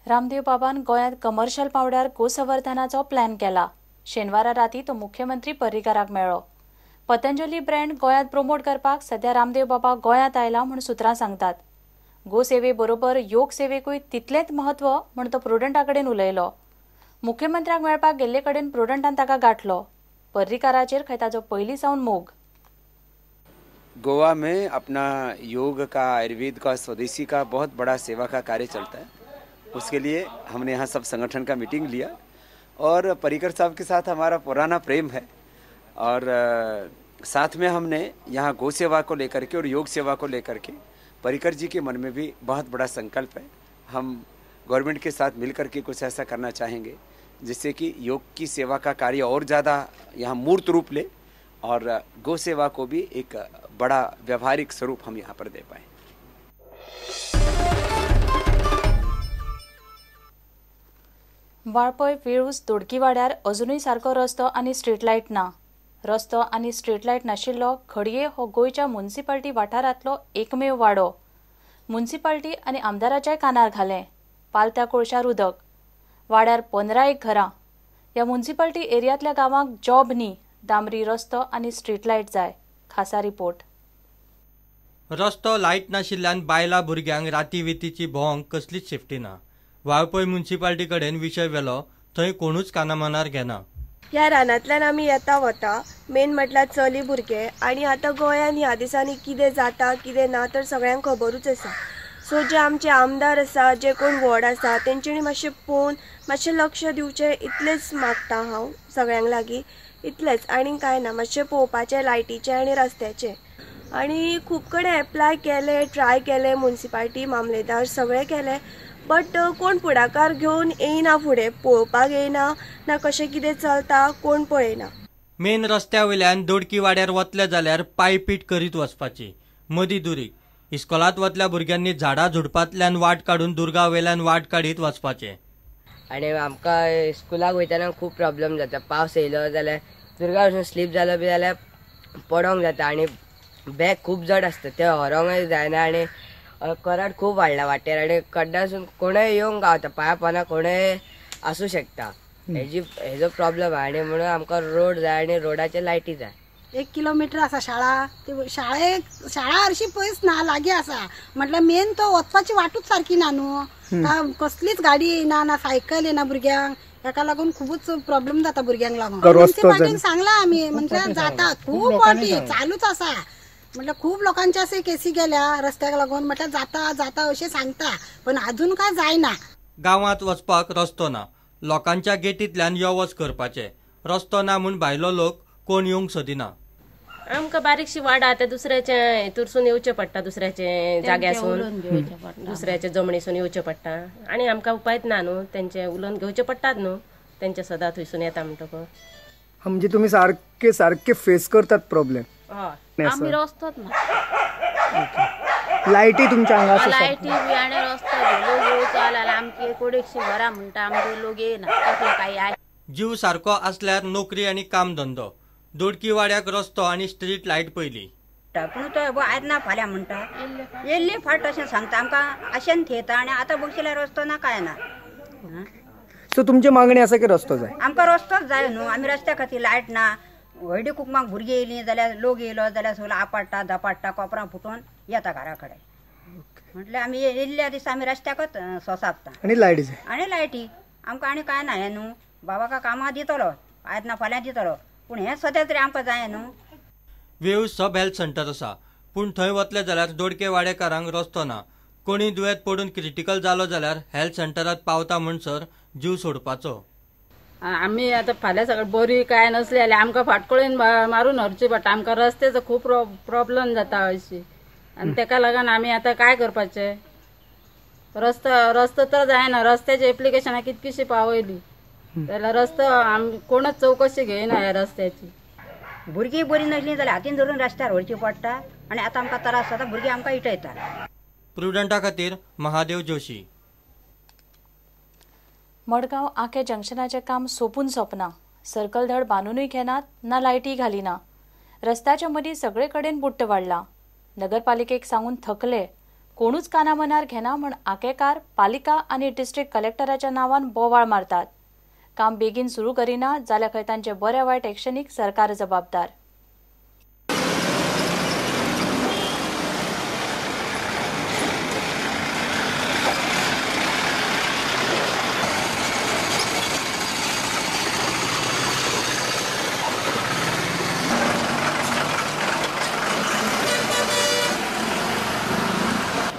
रामदेव बाबान गोंयांत कमर्शियल पावंड्यार गोसंवर्धनाचो प्लॅन केला. शेनवारा राती तो मुख्यमंत्री पर्रीकाराक मेळ्ळो. पतंजली ब्रँड गोंयांत प्रमोट करपाक सध्या रामदेव बाबा गोंयांत आयला म्हूण सुत्रां सांगतात. गोसेवे बरोबर योग सेवेकूय तितलेंच म्हत्व म्हूण तो प्रुडंटा कडेन उलयलो. मुख्यमंत्र्याक मेळपाक गेल्ले कडेन प्रुडंटान ताका गांठलो. पर्रीकाराचेर खंय ताजो पयलीं सावन मोग. गोवा में अपना योग का, आयुर्वेद का, स्वदेशी का बहुत बड़ा सेवा का कार्य चलता है. उसके लिए हमने यहाँ सब संगठन का मीटिंग लिया और पर्रिकर साहब के साथ हमारा पुराना प्रेम है और साथ में हमने यहाँ गो सेवा को लेकर के और योग सेवा को लेकर के पर्रिकर जी के मन में भी बहुत बड़ा संकल्प है. हम गवर्नमेंट के साथ मिल करके कुछ ऐसा करना चाहेंगे जिससे कि योग की सेवा का कार्य और ज़्यादा यहाँ मूर्त रूप ले और गो सेवा को भी एक बड़ा व्यवहारिक स्वरूप हम यहाँ पर दे पाएँ. वाळपय वेळूस दोडकीवाड्यार अजुनूय सारको रस्तो आनी स्ट्रीट लायट ना. रस्तो आनी स्ट्रीट लायट नाशिल्लो खडये हो गोंयच्या मुन्सिपाल्टी वाठारांतलो एकमेव वाडो. मुन्सिपाल्टी आनी आमदाराच्याय कानार घालें. पालत्या कोळशार उदक. वाड्यार 15 एक घरां. ह्या मुन्सिपाल्टी एरियांतल्या गांवांक जॉब न्ही, डांबरी रस्तो आनी स्ट्रीट लायट जाय. खासा रिपोर्ट. रस्तो लायट नाशिल्ल्यान बायलां भुरग्यांक राती वितीची भोंवंक कसलीच सेफ्टी ना. वाळपय मुन्सिपाल्टी कडेन विशय व्हेलो थंय कोणूच कानामनार घेना. ह्या रानांतल्यान आमी येता वता, मेन म्हटल्यार चली भुरगे, आनी आतां गोंयांत ह्या दिसांनी कितें जाता कितें ना तर सगळ्यांक खबरूच आसा. सो जे आमचे आमदार आसा, जे कोण व्हड आसा तेंच्यांनी मातशें पळोवन मातशें लक्ष दिवचें इतलेंच मागता हांव सगळ्यांक लागीं, इतलेंच आनी कांय ना. मातशें पळोवपाचें लायटीचें आनी रस्त्याचें. आनी खूब कडेन एप्लाय केलें, ट्राय केलें, मुन्सिपाल्टी मामलेदार सगळें केलें, बट कोण फुडाकार घेवन येयना, फुडें पळोवपाक येयना, ना कशें कितें चलता कोण पळयना. मेन रस्त्या वयल्यान दोडकी वाड्यार वतले जाल्यार पायपीट करीत वचपाची. मदीं दुरीग. इस्कोलांत वतल्या भुरग्यांनी झाडां झुडपांतल्यान वाट काडून दुर्गा वयल्यान वाट काडीत वचपाचें. आनी आमकां स्कुलाक वयतना खूब प्रॉब्लम जाता. पावस येयलो जाल्यार दुर्गा वचून स्लीप जालो बी जाल्यार पडोंक जाता आनी बॅग खूब जड आसता, तें व्हरोंकय जायना आनी करंट खूब वाडला वाटेर आनी कड्डासून कोणूय येवंक गावता, पांया पोंदा कोणूय आसूं शकता. हेजो प्रॉब्लम आहा आनी म्हणून आमकां रोड जाय आनी रोडाचे लायटी जाय. 1 किलोमिटर आसा शाळा, ती शाळे शाळा हरशी पयस ना, लागीं आसा. म्हटल्यार मेन तो वचपाची वाटूच सारकी ना न्हू, कसलीच गाडी येयना ना सायकल येना भुरग्यांक, हेका लागून खुबूच प्रॉब्लम जाता भुरग्यांक लागून. मुन्सिपाल्टीक सांगलां आमी, म्हणजे जाता खूब वाटी चालूच आसा. म्हटल्यार खूब लोकांचे असे केसी गेल्या रस्त्याक लागून, म्हटल्यार जाता जाता अशें सांगता पण अजून काय जायना. गांवांत वचपाक रस्तो ना, लोकांच्या गेटींतल्यान यो वच करपाचें. रस्तो ना म्हूण भायलो लोक कोण येवंक सोदिना. आमकां बारीकशी वाड आहा, दुसऱ्याच्या हेतूरसून येवचें पडटा, दुसऱ्याचे जाग्यासून, दुसऱ्याच्या जमणीसून येवचें पडटा आनी आमकां उपायच ना न्हू, तेंचे उलोवन घेवचें पडटात न्हू, तेंचे सदां थंयसून येता म्हणटकच. म्हणजे तुमी सारके सारके फेस करतात प्रॉब्लेम. हय, आमी रस्तोच ना, लायटी तुमच्या हांगा आसा, लायटी बी आनी रस्तो लोक येवचो जाल्यार आमची कोडेकशी घरां म्हणटा आमचे लोक येयना, कसलो काय जीव सारको आसल्यार नोकरी आनी काम धंदो. दोडकी वाड्याक रस्तो आनी स्ट्रीट लायट पयली. पूण तो आयज ना फाल्यां म्हणटा, येयल्ली फाट अशें सांगता आमकां, आशेन थेयता आनी आतां बगशिल्यार रस्तो ना काय ना. सो तुमची मागणी आसा की रस्तो जाय? आमकां रस्तोच जाय न्हू, आमी रस्त्या खातीर लायट ना, हळदी कुकमाक भुरगीं येयलीं जाल्यार लोक येयलो जाल्यार सगळो आपडटा धपाडटा, कोपरां फुटून येता घरा कडेन. म्हटल्यार आमी येयल्ल्या दिसा आमी रस्त्याकच सोसापता. आनी लायटी जाय, आनी लायटी आमकां आनी कांय ना हें न्हू. बाबाका कामां दितलो आयज ना फाल्यां दितलो, पूण हें सद्या तरी आमकां जाय न्हू. वेव सब हेल्थ सेंटर आसा पूण थंय वतले जाल्यार दोडके वाडेकारांक रस्तो ना. कोणी दुयेंत पडून क्रिटिकल जालो जाल्यार हेल्थ सेंटरात पावता म्हणसर जीव सोडपाचो. आमी आतां फाल्यां सगळें बरी कांय नसली जाल्यार आमकां फाटकळीन मारून व्हरची पडटा. आमकां रस्त्याचो खूब प्रॉब्लम जाता अशी, आनी तेका लागून आमी आतां काय करपाचें? रस्तो रस्तो तर जायना, रस्त्याची एप्लिकेशनां कितकीशी पावयली जाल्यार रस्तो आमी कोणच चवकशी घेयना ह्या रस्त्याची. भुरगीं बरीं नासलीं जाल्यार हातीन धरून रस्त्यार व्हरची पडटा आनी आतां आमकां त्रास जाता, भुरगीं आमकां इटयता. प्रुडंटा खातीर महादेव जोशी. मडगांव आके जंक्शनाचें काम सोंपून सोंपना. सर्कल धड बांदूनय घेनात ना लायटी घालिना. रस्त्याच्या मदीं सगळे कडेन बुट्ट वाडला. नगरपालिकेक सांगून थकले कोणूच काना मनार घेना म्हण आकेकार पालिका आनी डिस्ट्रिक्ट कलेक्टराच्या नांवान बोवाळ मारतात. काम बेगीन सुरू करिना जाल्यार खंय तांचे बऱ्या वायट एक्शनीक सरकार जबाबदार.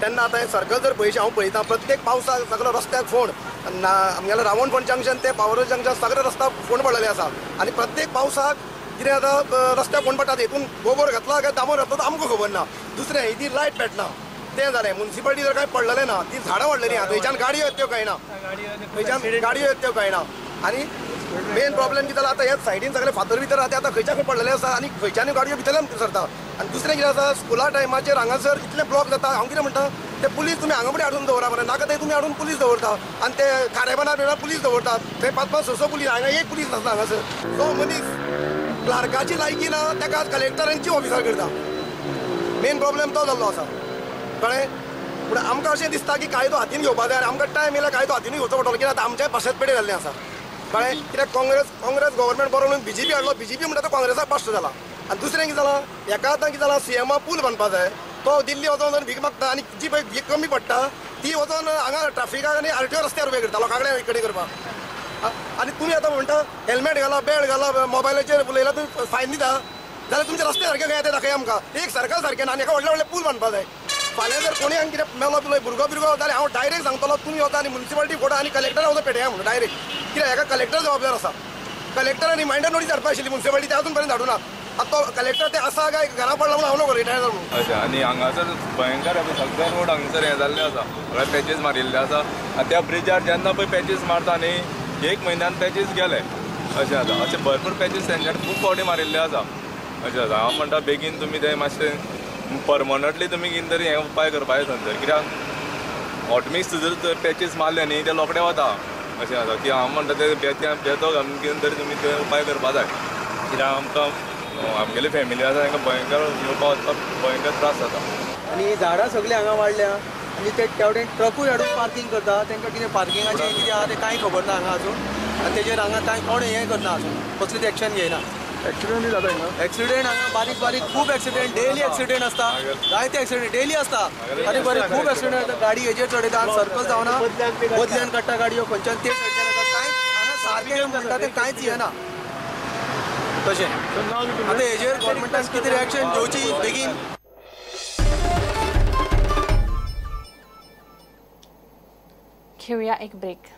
तेन्ना आतां हें सर्कल जर पळयशें हांव पळयता प्रत्येक पावसाक सगळो रस्त्याक फोंड ना आमगेलो रावणफोंड जंक्शन ते पावरो जंक्शन सगळे रस्ता फोंड पडलेले आसा आनी प्रत्येक पावसाक कितें जाता रस्त्याक फोंड पडटा. हितून गोबोर घातला काय दामोर घातला तो आमकां खबर ना. दुसरें ही लायट पेटना तें जालें. मुन्सिपालिटी जर कांय पडलेलें ना ती झाडां वाडलेलीं आहा थंयच्यान गाडयो येत त्यो कळना, थंयच्यान गाडयो येत त्यो कळना. आनी मेन प्रॉब्लेम कितें जाला आतां ह्या सायडीन सगळे फातर भितर आहा ते आतां खंयच्या खंय पडलेले आसा आनी खंयच्यानूय गाडयो भितरल्यान सरता. आनी दुसरें कितें आसा स्कुला टायमाचेर हांगासर इतले ब्लॉक जाता. हांव कितें म्हणटा ते पुलीस तुमी हांगा फुडें हाडून दवरा मरे, नाका ते तुमी हाडून पुलीस दवरता आनी ते खारेबानार बिणार पुलीस दवरतात. थंय 5 5 6 6 पुलीस, हांगा एक पुलीस नासता हांगासर. जो मनीस क्लार्काची लायकी ना ताका कलेक्टरांची ऑफिसर करता. मेन प्रॉब्लेम तो जाल्लो आसा कळ्ळें. पूण आमकां अशें दिसता की कायदो हातीन घेवपा जाय आनी आमकां टायम येयल्यार कायदो हातीनूय घेवचो पडटलो कित्याक आतां आमच्याय भाशेंत पेडे जाल्लें आसा कळ्ळें. कित्याक काँग्रेस गव्हर्मेंट बरो म्हणून बीजेपी हाडलो, बीजेपी म्हणटा तो काँग्रेसाक पाश्ट जाला. आनी दुसरें कितें जालां हेका आतां कितें जालां सीएमा पूल बांदपा जाय तो दिल्ली वचोन भीक मागता आनी जी पळय भीक कमी पडटा ती वचोन हांगा ट्राफिकाक आनी आरटीओ रस्त्यार उबे करता लोकां कडेन कडेन करपाक. आनी तुमी आतां म्हणटा हेल्मेट घाला, बेल्ट घाला, मोबायलाचेर उलयला तुमी फायन दिता जाल्यार तुमचे रस्ते सारके खंय ते दाखया आमकां. एक सर्कल सारकें ना आनी एका व्हडले व्हडले पूल बांदपा जाय. फाल्यां जर कोणी हांगा कितें मेलो बिलो भुरगो बिरगो जाल्यार हांव डायरेक्ट सांगतलो तुमी वता आनी मुन्सिपालिटी फोडा आनी कलेक्टरा वचून पेटया म्हणून डायरेक्ट. कित्याक हेका कलेक्टर जबाबदार आसा. कलेक्टरान रिमायंडर नोटीस धाडपा आशिल्ली मुन्सिपालिटी ते अजून पर्यंत धाडूना. आतां तो कलेक्टर ते आसा काय घरा पडला म्हणून हांव नको रिटायर जालो म्हणून. अशें आनी हांगासर भयंकर सगळे रोड हांगासर हें जाल्लें आसा, सगळे पॅचीस मारिल्ले आसा. आनी त्या ब्रिजार जेन्ना पळय पॅचीस मारता न्ही एक म्हयन्यान पॅचीस गेले अशें जाता. अशें भरपूर पॅचीस तेंच्यानी खूब फावटी मारिल्ले आसा अशें जाता. हांव म्हणटा बेगीन तुमी ते मातशें परमनंटली तुमी कितें तरी हें उपाय करपाक जाय थंयसर, कित्याक हॉटमिक्स जर पॅचीस मारले न्ही ते रोखडे वता अशें जाता. की हांव म्हणटा ते बेतो घालून कितें तरी तुमी ते उपाय करपाक जाय, कित्याक आमकां आमगेली फॅमिली आसा तांकां भयंकर येवपा वचपाक भयंकर त्रास जाता. आनी झाडां सगळीं हांगा वाडल्या आनी ते तेवटेन ट्रकूय हाडून पार्कींग करता. तांकां कितें पार्किंगाचें कितें आहा तें कांय खबर ना हांगा अजून. आनी तेजेर हांगा कांय कोण हें करना अजून, कसलीच एक्शन घेयना. एक्सिडेंट जाता हांगा, एक्सिडेंट हांगा बारीक बारीक खूब एक्सिडेंट, डेली एक्सिडेंट आसता, जायते एक्सिडेंट डेली आसता. आनी बरें खूब एक्सिडेंट जाता. गाडी हेजेर चडयता आनी सर्कल जावना बदल्यान काडटा गाडयो खंयच्यान ते सायडच्यान येता. कांय हांगा सारकें म्हणटा तें कांयच येना तशें. आतां हेजेर गव्हर्मेंटान कितें रिएक्शन घेवची बेगीन. घेऊया एक ब्रेक.